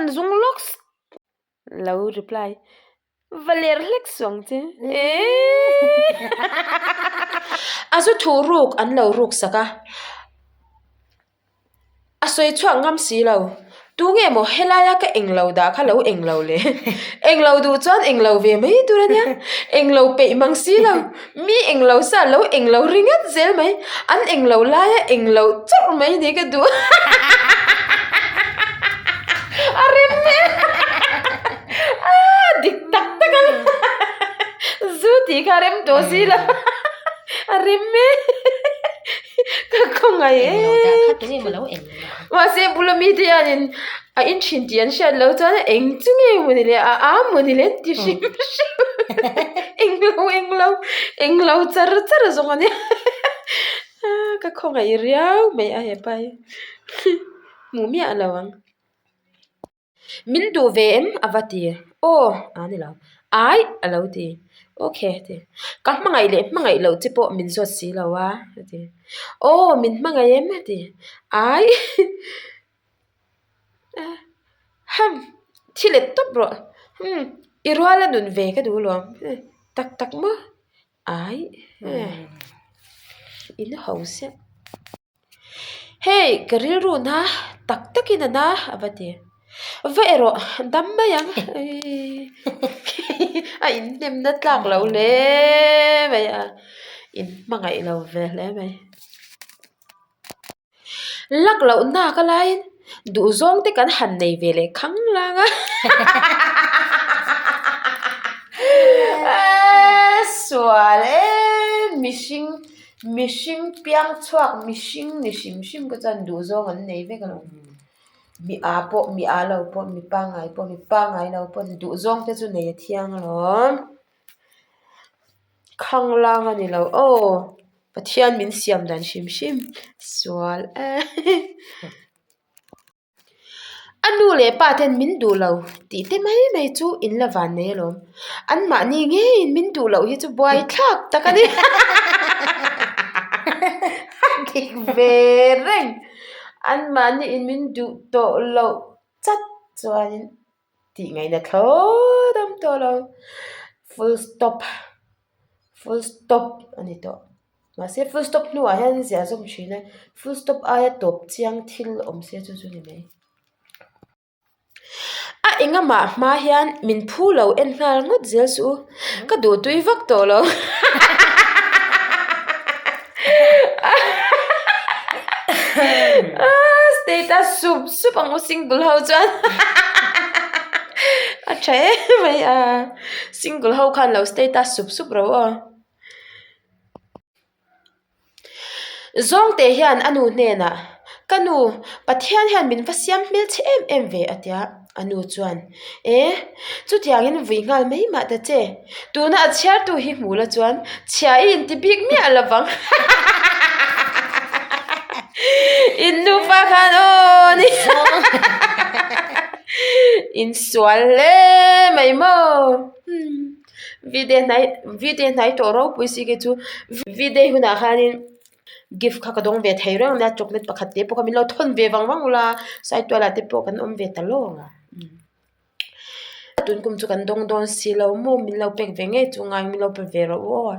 ban zung lawks lo reply va ler hlek suh ang che eehh a zu thuh ruk an lo ruk sak a a sawi chhuak ngam si lo tunge maw helaia ka englo dah kha lo englo le englo duh chuan englo ve mai tur a nia englo peih mang si lo mi englo sa lo englo ringawt zel mai an englo laia englo chauh mai ni ka duh a rem em a dik tak tak ang zu tih kha a rem tawh si lo a rem em ka khawngaih em mahse bula mite hianin a in thin tih an hriat loh chuan eng chu nge maw ni le a a maw ni le an ti hrim hrim englo englo englo char char zawng a nia ka khawngaih riau mai a hepa hi hmuh miah lo ang. Min duh ve em? A va ti. Aw, a ni lo. Ai, a lo ti. Ok, a ti. Ka hmangaih leh hmangaih loh che pawh min zawt si lo a, a ti. Aw, min hmangaih em? A ti. Ai, ham, thi let tawp rawh. Umm, i ruala nun ve ka duh luam. Tak tak maw? Ai, in ho siah. Hei ka rilru na tak takin a na a va ti. Va erawh dam mai ang a inhnemna tlak lo hle mai a, in hmangaih lo ve hle mai. Lak loh nak a laiin duhzawng te kan han nei ve leh khang lang a sual em mihring. Mihring piang chhuak mihring ni hrim hrim te chuan duhzawng an nei vek alawm. Mi â pawh mi â lo pawh mi pangngai pawh mi pangngai lo pawh duhzawng te chu nei a thiang alawm. Khanglang a ni lo aw Pathian min siam dan hrim hrim sual e. A nu leh pa ten min duh lo tih te mai mai chu in la van nei alawm. Anmahni ngeiin min duh loh hi chu buai thlak tak a ni. A dik ve reng. Anmahni in min duh tawh loh chat chuanin tih ngaihna thlawt awm tawh lo. Full stop full stop a ni tawh. Mahse full stop hnuah hian ziah zawm thin a, full stop aia tawp chiang thil awm se chu chu ni mai. A engamah hma hian min phu lo en nghal ngawt zel suh u, ka duh tui vak tawh lo. Status sup sup ang u single ho chuan a tha em mai a, single ho khan lo status sup sup ro aw. Zawngte hian a nu hnenah, Ka nu, Pathian hian min va siam hmel che em em ve a tia. A nu chuan, E, chutiangin vui nghal mai mah ta che. Tuna a chhiartu hi hmu la chuan chhia i inti bik miah lo vang. In nufa khan aw ni. Insual hle mai maw. Video hnai video hnai tawh ropui si khi chu video hunah khanin gift kha ka dawng ve thei reng ania chocolate pakhat te pawh kha min lo thawn ve vang vang ula saitual ah te pawh kan awm ve ta lawng a tun kum chu kan dawng dawn si lo maw min lo pek ve ngei chu ngai min lo pe ve rawh u aw.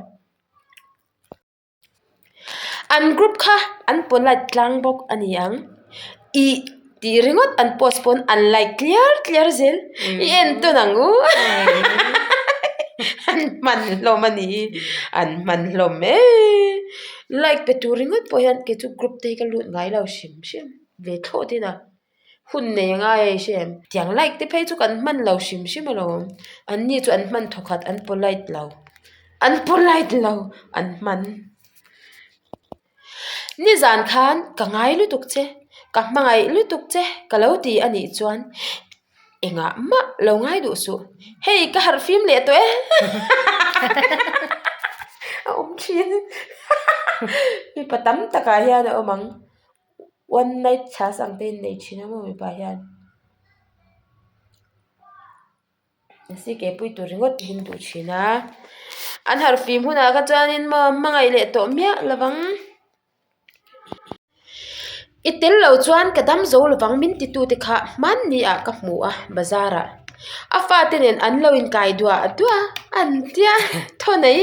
An group kha an polite tlang bawk a ni ang ih tih ringawt an post pawn an like tliar tliar zel i en tawn ang u an hman hlawm a ni an hman hlawm e like pe tur ringawt pawh hian kei chu group te hi ka lut ngai lo hrim hrim ve thlawt in a. Hun nei a ngai a i hre em? Tiang like te phei chu kan hman lo hrim hrim alawm. An ni chu an hman thawkhat an polite lo. An polite lo an hman. Nizan khan ka ngai lutuk che, ka hmangaih lutuk che ka lo ti a nih chuan engah mah lo ngai duh suh. Hei ka harh fim leh tawh e. A awm thin. Mipa tam takah hian a awm ang. One night chhas ang te in nei thin a maw mipa hian si ke pui tur ringawt te hi an duh thin a an harh fim hunah kha chuanin maw hmangaih leh tawh miah lovang. I tel lo chuan ka dam zo lovang min titute kha hmanni ah ka hmu a bazar ah. A fate nen an lo inkai duah duah an tia thaw nei.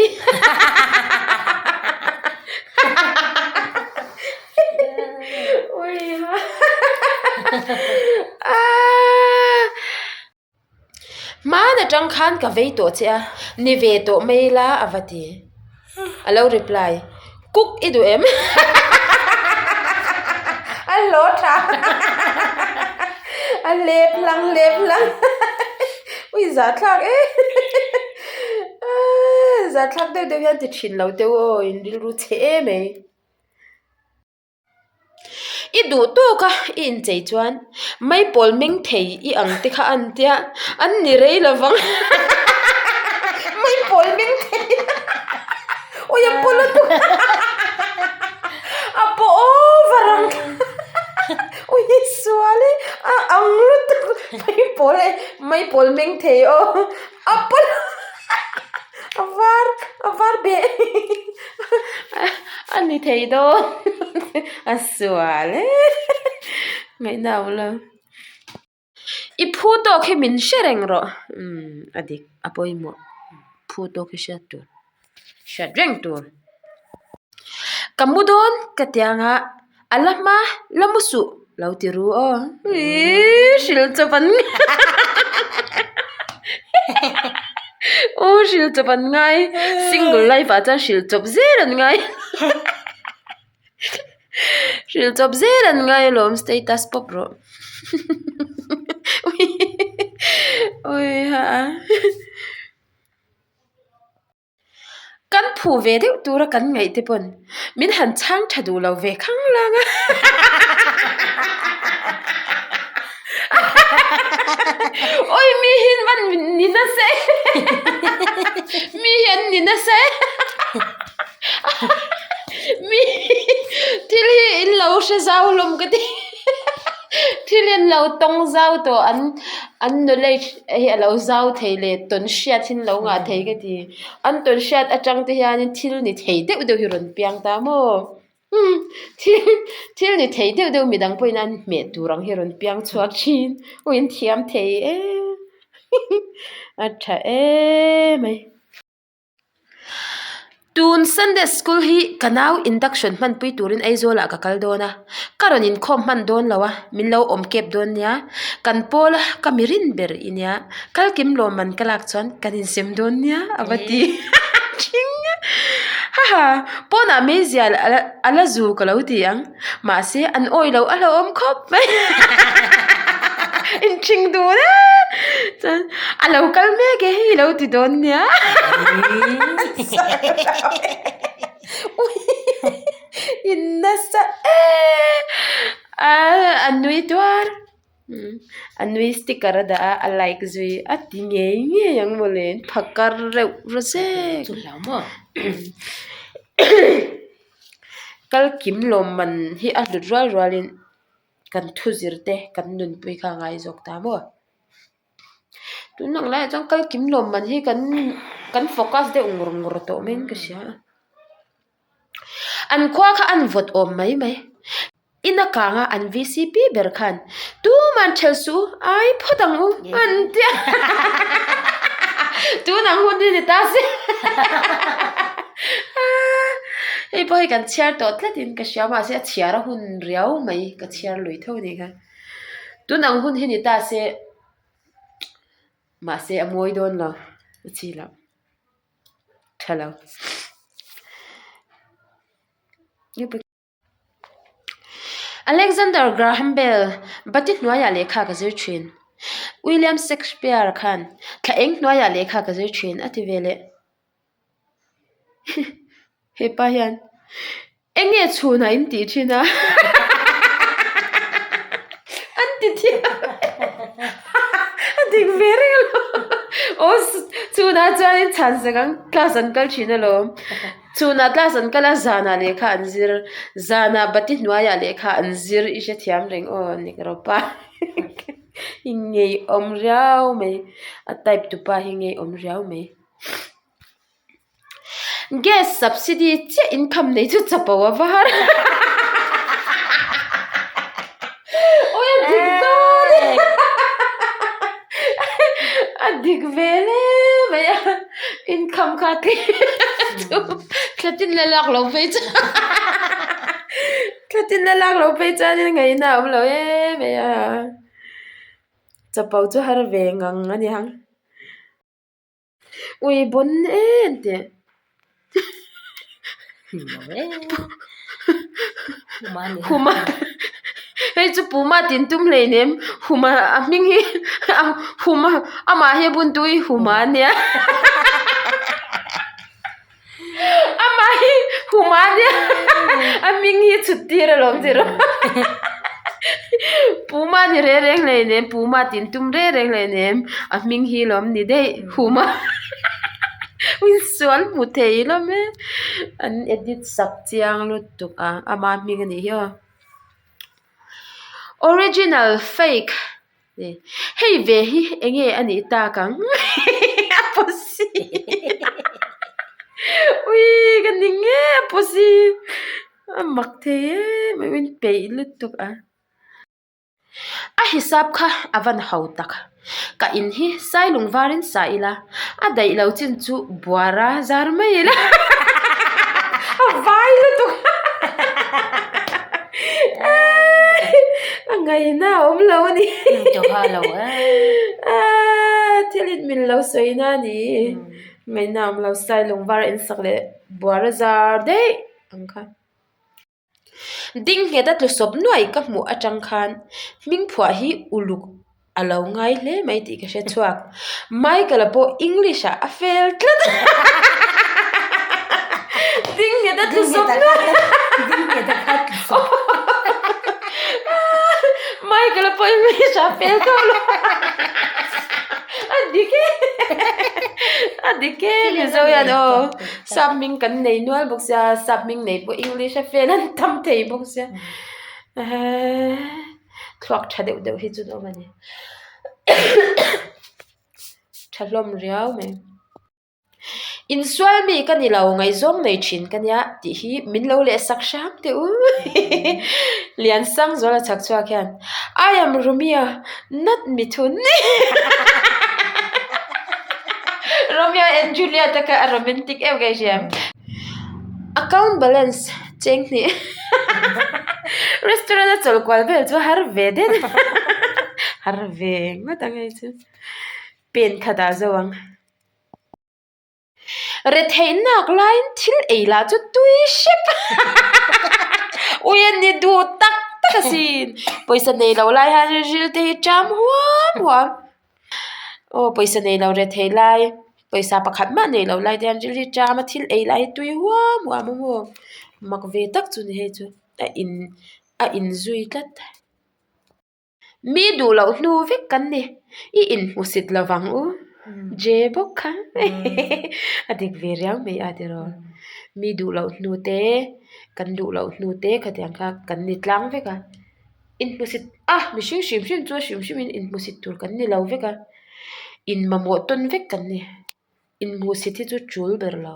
Hman atang khan ka vei tawh che a, ni ve tawh mai la a va ti. A lo reply, Cook i duh em? A hlaw tha A lep hlang lep hlang Ui zahthlak e Zahthlak deuh deuh hian ti thin lo teuh aw in rilru chhe em mai. I duh tawk a i inchei chuan maipawl meng thei i ang te kha an tia an ni rei lo vang maipawl meng thei awi a paw lutuk a paw over ang awi i sual e a ang lutuk maipawl e maipawl meng thei aw a paw a var a var beh a ni thei dawn a sual e ngaihna a awm lo i phu tawk hi min hre reng rawh umm a dik a pawimawh phu tawk hi hriat tur hriat reng tur ka mu dawn ka ti ang a a la hma la mu suh lo ti ru aw ihh hrilh chawp an aw hrilh chawp an ngai single life ah chuan hrilh chawp zel an ngai hrilh chawp zel an ngai alawm status pawp rawh awiha. Kan phu ve deuh tura kan ngaih te pawn min han chhang tha duh lo ve khang lang a. Awi mi hi van ni nasa e mi hi an ni nasa e mi thil hi in lo hre zau hlawm ka ti. Thil hi an lo tawng zau tawh an an knowledge hi a lo zau thei leh tawn hriat hi an lo ngah thei ka ti. An tawn hriat atang te hianin thil ni thei deuh deuh hi rawn piang ta maw? Umm thil thil ni thei deuh deuh midang pawhin an hmeh tur ang hi rawn piang chhuak thin. Aw in thiam thei em a tha emai. Tun Sunday School hi ka nau induction hmanpui turin Aizawl ah ka kal dawn a, ka rawn inkhawm hman dawn lo a, min lo awm kep dawn nia, kan pawl a ka mi rin ber i nia, kal kim lawm man ka lak chuan kan insem dawn nia a va ti thing a, haha pawnah meizial a la zu ka lo ti ang, mahse an awi loh a hlauhawm khawp mai inthing dun e chuan a lo kal mek e hei lo ti dawn nia in nasa e a nui tuar a nui sticker a dah a a like zui a ti ngei ngei ang mawle phakar reuh rawh zek. Kal kim lawm man hi a hlut rual rualin kan thu zir te kan nunpui kha a ngai zawk ta maw? Tun ang laiah chuan kal kim lawm man hi kan kan focus deuh ngur ngur tawh maiin ka hria a. An khua kha an vawt awm mai mai. Ina kanga an vcp ber khan tuman ṭhel suh u ai phawt ang u an ti a tun ang hun hi ni ta se hei pawh hi kan chhiar tawh tlat in ka hria mahse a chhiar a hun riau mai ka chhiar lui tho a nih kha tun ang hun hi ni ta se mahse a mawi dawn lo a chi loh tha lo. Alexander Graham Bell, Bati hnuaiah lehkha ka zir thin. William Shakespeare khan, Thla eng hnuaiah lehkha ka zir thin, a ti ve leh. Hepa hian, Eng nge chhunah in tih thin a? An ti thiam a dik ve reng alawm. Aw chhunah chuanin chhan sak ang class an kal thin alawm. Chhunah class an kal a, zanah lehkha an zir, zanah bati hnuaiah lehkha an zir i hrethiam reng aw nik rawpa i ngeiawm riau mai a type tupa hi ngeiawm riau mai. Gas subsidy chiah income nei chu chapo a var. dik ve hle mai a, income kha tlem chu thla tin la lak lo phei chuan thla tin la lak lo phei chuanin ngaihna a awm lo em mai a, chapo chu har ve ngang a niang. Ui bon em teh. Huma hei chu puma tin tum hleinem huma a hming hi huma amah hi a bun tu hi huma a nia amah hi huma a nia a hming hi chhut tir alawm tiraw puma ni reng reng hleinem puma tin tum reng reng hleinem a hming hi lawm ni daih huma insual hmu thei hlawm e an edit sak chiang lutuk a ama hming a nih hi aw original fake hei ve hi eng nge a nih tak ang a pawsi ui ka ni nge a pawsi a mak thei em em in peih lutuk a. A hisap kha a van ho tak. Ka in hi sailung varin sa ila, a daih lo chin chu buara zar mai ila. A vai lutuk. A ngaihna a awm lo a ni. Thil in min lo sawi na a ni. Ngaihna a awm lo sailung var in sak leh buara zar daih ang kha. Ding nghet a tlu sawp nuai ka hmuh atang khan hming phuah hi uluk a lo ngai hle mai tih ka hre chhuak. Michael-a pawh English ah a fel tlat a Ding nghet a tlu sawp nuai Michael-a pawh English ah a fel tawh lo a dik e a dik e Mizo hian aw. Sap hming kan nei nual bawk sia sap hming nei pawh english a fel an tam thei bawk sia ehh thluak tha deuh deuh hi chu an awm a ni tha hlawm riau mai insual mi ka ni lo ngaihzawng nei thin ka nia tih hi min lo leh sak hram teh u Liansangzuala chhak chhuak hian I am Romeo not Mithun. Romeo and Juliet a kha a romantic em ka hria. Account balance cheng hnih restaurant a chawl kual vel chu har ve det har ve ngawt ang hei chu pen khat ah zo ang. Retheih nak laiin thil ei lah chu tui hrep ui a ni duh tak tak asin pawisa nei lo lai hian ril te hi ṭam huam huam aw pawisa nei lo retheih lai pawisa pakhat mah nei lo lai te hian ril hi ṭam a thil ei lah hi tui huam huam a maw mak ve tak chu ni hei chu a in a inzui tlat. Mi duh loh hnu vek kan ni. I inhmusit lo vang u. Je bawk kha. A dik ve riau mai a tiraw. Mi duh loh hnu te, kan duh loh hnu te khatiang kha kan ni tlang vek a. Inhmusit a, mihring hrim hrim chu a hrim hrimin inhmusit tur kan ni lo vek a. Inmamawh tawn vek kan ni. Inhmusit hi chu tul ber lo.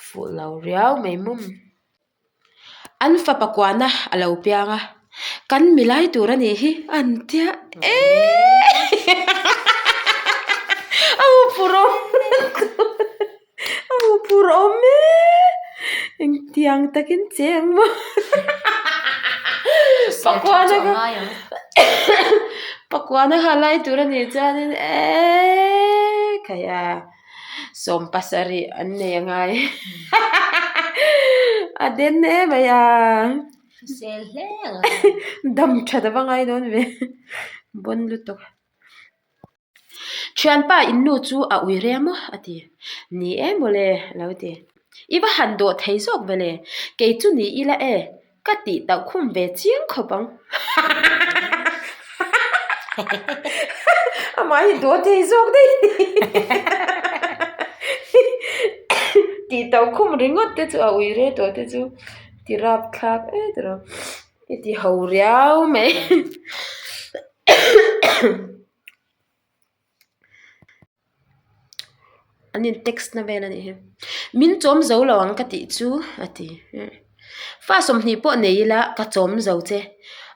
Fuh lo riau mai mum. An fapa kuahna a lo piang a, kan milai tur a nih hi an tia eeii a huphurh awm a huphurh awm e engtiang takin che ang maw pakuana kha pakuana kha a lai tur a nih chuanin eeii khaia. Sawm pasarih an nei a ngai a den em mai a Hrisel hle ang dam that a va ngai dawn ve bawn lutuk thianpa in nu chu a ui rem maw a ti ni em mawle a lo ti i va han dawh thei zawk vele kei chu ni ila e. Ka tih tauh khum ve chiang khawp ang. Amah hi duh thei zawk daih a ni. Tih tauh khum ringawt te chu a ui rei tawh te chu ti rap thlak em tawh i ti ho riau mai. An in text na vel a nih hi min chawm zo lo ang ka tih chu a ti fa 20 pawh nei ila ka chawm zo che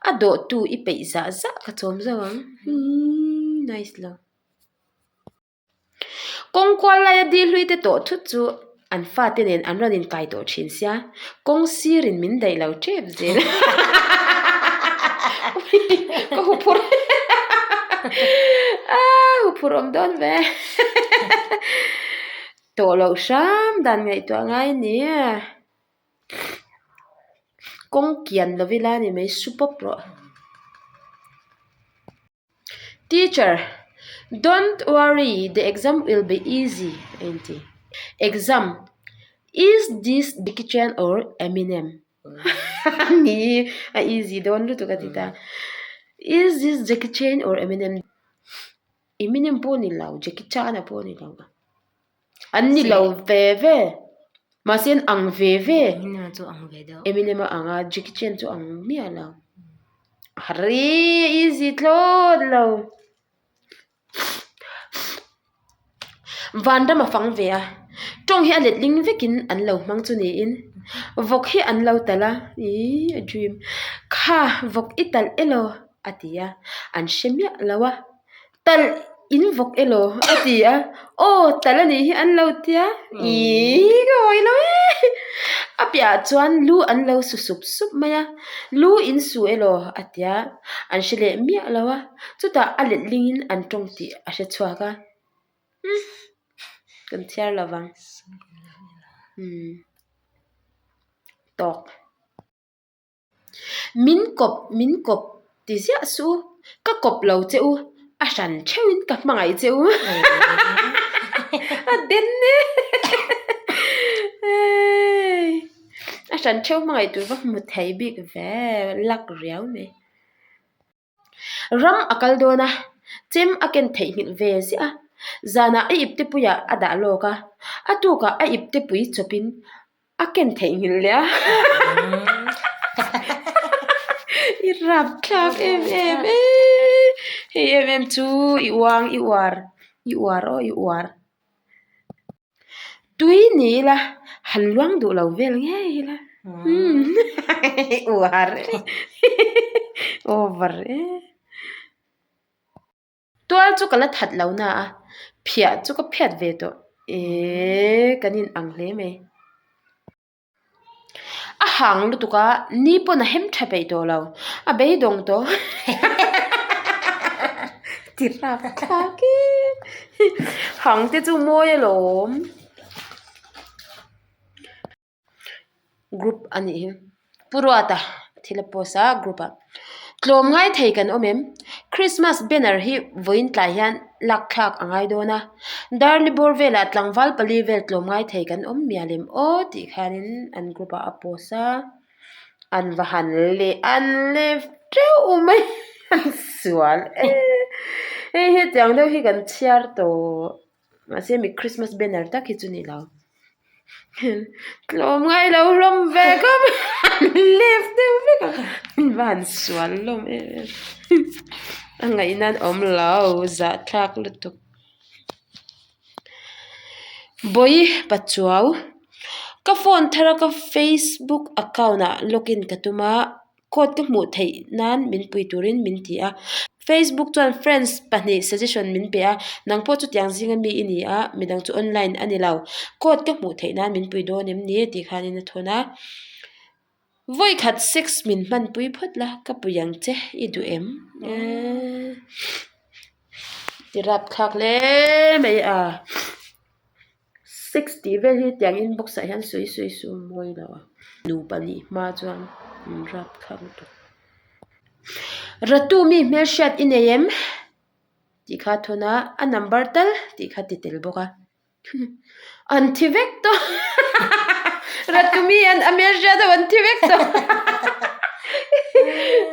a dawh tu i peih zah zah ka chawm zo ang hii nice lo. Kawng kual laia dil hlui te tawh thut chu an fate nen an rawn inkai tawh thin sia, kawng sirin min daih lo tep zel. Ka huphurh a huphurh awm dawn ve. Tawh loh hram dan ngaihtuah ngai ni. Kawng kian lovila ni mai su pawp rawh. Teacher, Don't worry, the exam will be easy, a inti. Exam, Is this Jackie Chan or Eminem? Ni, a easy dawn lutuk a ti ta. Is this Jackie Chan or Eminem? Eminem pawh ni lo, Jackie Chan a pawh ni lo. An ni lo ve ve. Mahse an ang ve ve. Eminem chu ang ve deuh. Eminem a ang a, Jackie Chan chu ang miah lo. Harry, easy thlawt lo. Vanram a fang ve a, tawng hi a letling vekin an lo hmang chu niin vawk hi an lo talh a, ih a dream. Kha vawk i talh elaw a ti a, an hre miah lo a. Talh in vawk elaw a ti a, aw talh a nih hi an lo tia, iiii ka hawi lo e, a piahah chuan lu an lo su sup sup mai a, lu in su elaw a tia, an hre leh miah lo a, chutah a let lingin an tawng tih a hre chhuak a, umm kan chhiar lo vang, umm tawk. Min kawp, min kawp ti ziah suh u, ka kawp lo che u, a hran theuhin ka hmangaih che u. A den e. A hran theuh hmangaih tur va hmu thei bik ve, luck riau mai. Ram a kal dawn a, chem a ken theihnghilh ve ziah a, zanah a iptepuiah a dah lawk a, a tukah a iptepui chawpin a ken theihnghilh leh a. I rap thlak em em e, hei em em chu i uang i uar i uar aw i uar. Tui ni ila han luang duh lo vel ngei ila umm uar e over e. Tual chu ka la that lo na a, phiah chu ka phiat ve tawh eee kan in ang hle mai. A hang lutuk a, ni pawn a hem tha peih tawh lo, a beidawng tawh. Ti rap thlak e. Hang te chu mawi alawm. Group a nih hi. Pu Ruata thil a post a group ah. Tlawm ngai thei kan awm em? Christmas banner hi vawiin tlai hian lak thlak a ngai dawn a, Darli bawr velah tlangval pali vel tlawm ngai thei kan awm mial em aw tih khanin an group ah a post a, an va han leh an leh teuh mai an sual e hei hetiang deuh hi kan chhiar tawh. Mahse mi Christmas banner tak hi chu ni lo. Tlawm ngai lo hlawm ve khawp an lef deuh vek a an va han sual hlawm em em a ngaihna an awm lo zahthlak lutuk. Bawi Pachuau ka phone thar a ka Facebook account ah login ka tum a. Code ka hmuh theih nan min pui turin min ti a. Facebook chuan friends pahnih suggestion min pe a, nang pawh chutiang zinga mi i ni a, midang chu online a ni lo. Code ka hmuh theih nan min pui dawn em ni tih khanin a thawn a. Vawi khat sex min hmanpui phawt la, ka pui ang che i duh em? Eee ti rapthlak hle mai a. Sex tih vel hi tiang inbox ah hian sawi sawi suh mawi lo a nupa nih hma chuan an rap thlak lutuk. Ratu mi hmelhriat i nei em? tih kha a thawn a, a number tal tih kha ti tel bawk a an thi vek tawh Ratu mi an a hmelhriat ho an thi vek tawh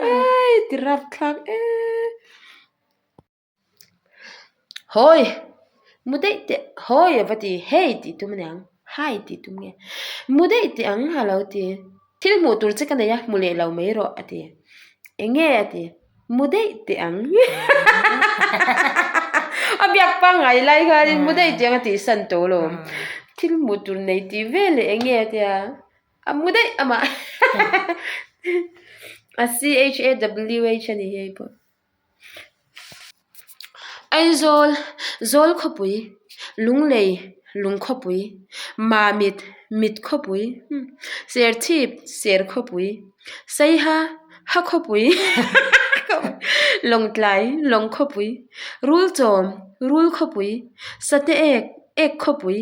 ai ti rap thlak em. Hawi! Mu daih teh hawi a va ti hei tih tum a niang hi tih tum nge mu daih teh ang a lo ti thil hmuh tur che ka nei a hmu leh lo mai rawh a ti eng nge a ti mu daih teh ang a biak pangngai lai khanin mu daih teh ang a tih san tawh alawm thil hmuh tur nei tih vel leh eng nge a tia a mu daih amah a c h a w h a ni hei pawh. Aizawl, Zawl khawpui. Lunglei, Lungkhawpui, Mamit, Mitkhawpui, Serchhip, Serkhawpui, Saiha, Hakhawpui, Lawngtlai, Lawngkhawpui, Rulchawm, Rulkhawpui, Sateek, Ekkhawpui,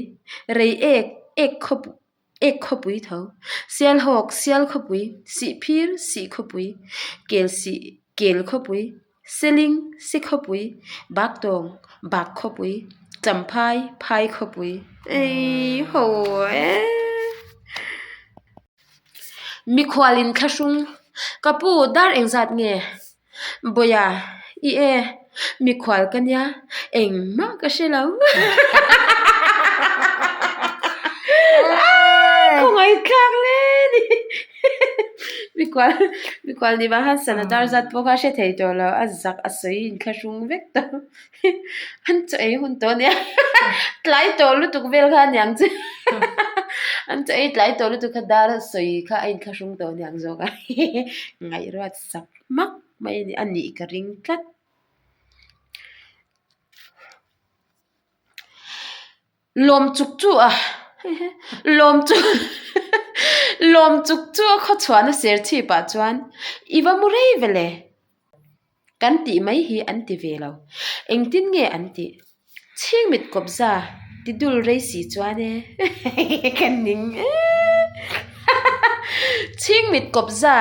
Reiek, Ekkhawpui. Ek khawpui tho, Sialhawk, Sial khawpui, Sihphir, Sih khawpui, Kelsih, Kel khawpui, Seling, Si khawpui, Baktawng, Bak khawpui, Champhai, Phai khawpui. Ei ho e! Mikhual in thlahrung, Ka pu, dar engzat nge? Bawia, I e, mikhual ka nia, engmah ka hre lo. Khawngaih thlak hle ni. Mikhual, mikhual ni vang khan sana dar zat pawh kha a hre thei tawh lo, a zak a sawi inthlahrung vek tawh. An chaw ei hun tawh ania tlai tawh lutuk vel kha aniang chu an chaw ei tlai tawh lutuk kha dar a sawi kha a inthlahrung tawh aniang zawk a ngaihruat sak hmak mai a nih ka ring tlat. Lawm chuk chu a lawm chuk lawm chuk chu a khawchhuahna ser chhip ah chuan i va mu rei vele. Kan tih mai hi an ti ve lo. Engtin nge an tih? Chhingmit kawpza ti dul rei si chuan e ka ning e Chhingmit kawpza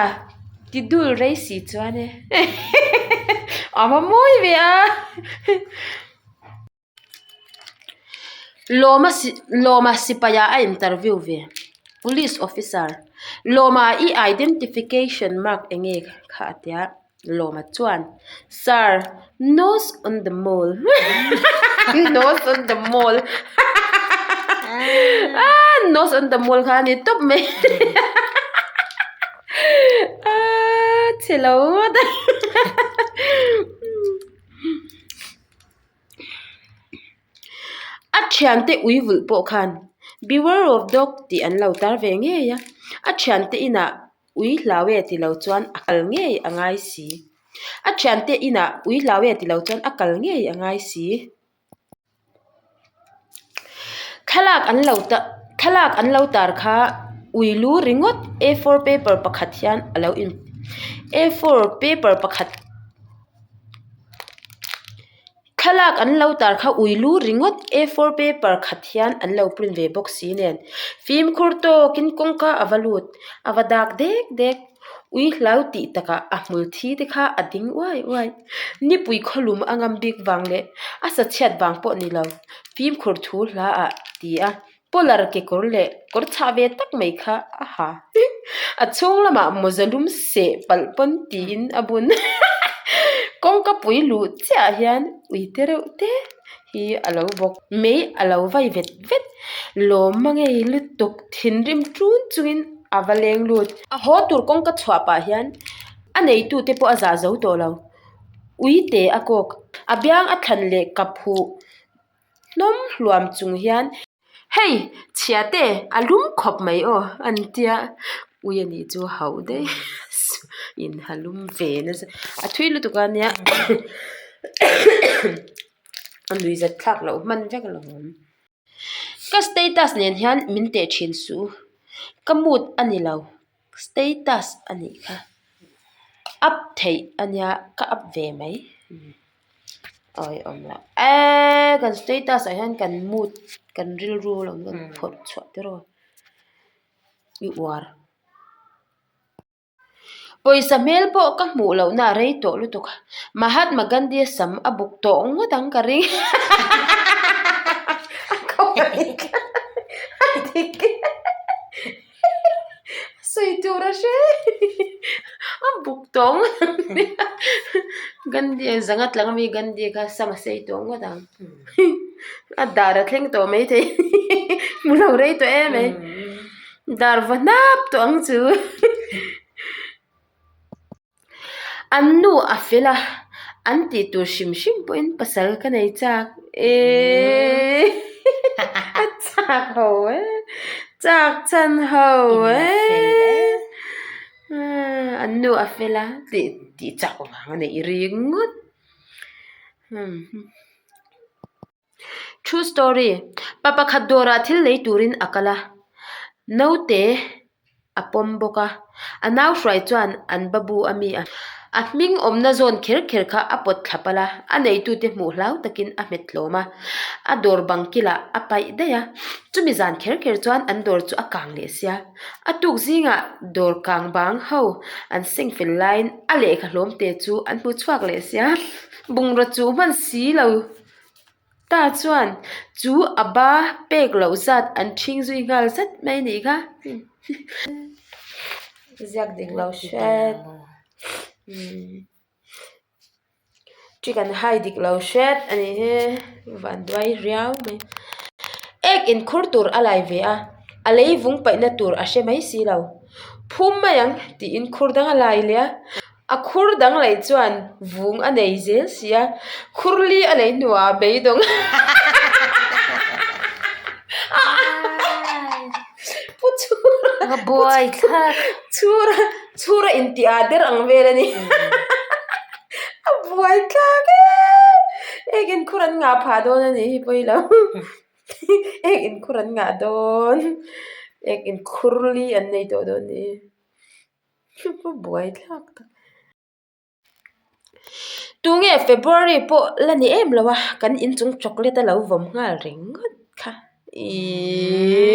ti dul rei si chuan e a va mawi ve a. Lawma Lawma sipai ah a interview ve police officer Lawma i identification mark eng nge kha a tia Lawma chuan sir nose on the mall nose on the mall ah nose on the mall kha a ni tawp mai ah chhe lo ngawt a. A thiante ui vulh pawh khan beware of dog tih an lo tar ve ngei a, a thiante inah ui hlau e tilo chuan a kal ngei a ngai si, a thiante inah ui hlau e tilo chuan a kal ngei a ngai si. Thlalak an lo ta thlalak an lo tar kha ui lu ringawt a four paper pakhat hian a lo in a four paper pakhat. Thlalak an lo tar kha ui lu ringawt a four paper khat hian an lo print ve bawk si nen fimkhur tawkin kawngka a va lut a va dak dek dek ui hlau tih takah a hmul thi te kha a ding uai uai nipui khawlum a ngam bik vang leh a sa chhiat vang pawh ni lo fimkhur thu hla ah ti a. Polar kekawr leh kawr chhah ve tak mai kha a ha. A chhung lamah mawza lum seh palh pawn tiin a bun. Kawngka pui luh chiah hian ui te reuh te hi a lo bawk. Mei a lo vai vet vet. Lawm a ngei lutuk thinrim ṭun chungin a va leng lut. A haw tur kawngka chhuah pah hian a neitute pawh a zah zo tawh lo. Ui te a kawk. A biang a thlan leh kap huh. Hnawm hluam chung hian hei chhia te a lum khawp mai aw an tia ui a nih chu hauh daih in ha lum ve nasa a thui lutuk a nia a lui zat thlak loh hman vek a lo awm ka status nen hian min teh thin suh ka mood a ni lo status a nih kha up theih a nia ka up ve mai. Awi awm lah eee kan status ah hian kan mood kan rilru lo kan phawrh chhuah te rawh i uar pawisa hmel pawh ka hmuh loh na a rei tawh lutuk a Mahatma Gandhi a sam a buk tawh ngawt ang ka ring a dik sawi tur a hre a buk tawh ngawt ang Gandhi a zanga tlang ami Gandhi kha sam a sei tawh ngawt ang a dar a thleng tawh maithei hmu lo rei tawh em mai dar va hnap tawh ang chu. An nu a fel a, an tih tur hrim hrim pawhin pasal ka nei chak eee a chak ho e chak chhan ho e an nu a fel a tih tih chak vang a neih ringawt. True story, Pa pakhat dawrah thil lei turin a kal a, naute a pawm bawk a, a nau hruai chuan an babu a mi a, a hming awmna zawn kher kher kha a pawt thla palh a, a neitute hmuh hlau takin a hmet tlawm a, a dawr bang kilah a paih daih a, chumi zan kher kher chuan an dawr chu a kang leh sia, a tuk zingah dawr kang bang ho an seng fel laiin a lehkha hlawm te chu an hmu chhuak leh sia, bungraw chu hman si lo. Ta chuan chu a ba pek loh zat an ṭhing zui nghal zat mai a nih kha. Ziak dik lo hret. Trick an hai dik lo hret a nih hi. Van duai riau mai. Ek inkhur tur a lai ve a, a lei vung paihna tur a hre mai si lo. Phum mai ang tiin khur dang a lai leh a. A khur dang lei chuan vung a nei zel si a, khur li a lei hnuah a beidawng Pu chhura Ka buai thlak. Chhura chhura intih ah der ang vel a ni. A buai thlak e. Ek in khur an ngah phah dawn a nih hi pawi lo. Ek in khur an ngah dawn. Ek in khur li an nei tawh dawn a ni. Buai thlak tak. Tunge February pawh la ni em lo a, kan inchung chocolate a lo vawm nghal ringawt kha. Iiii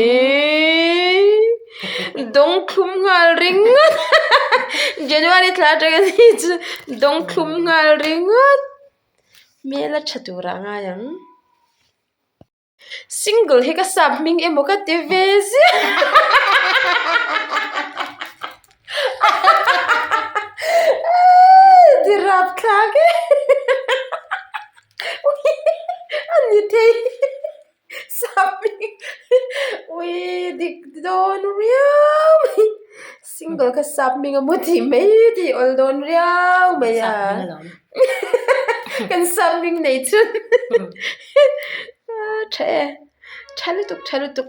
dawng thlum nghal ringawt January thla atanga ni chu dawng thlum nghal ringawt. Hmel a tha turah a ngai ang. Single hi ka sap hming emaw ka ti ve ziah ti rap thlak e a ni thei sap hming ui dik dawn riau mai single ka sap hming emaw tih mai tih awl dawn riau mai a. Kan sap hming nei chun. Tha e. Tha lutuk tha lutuk.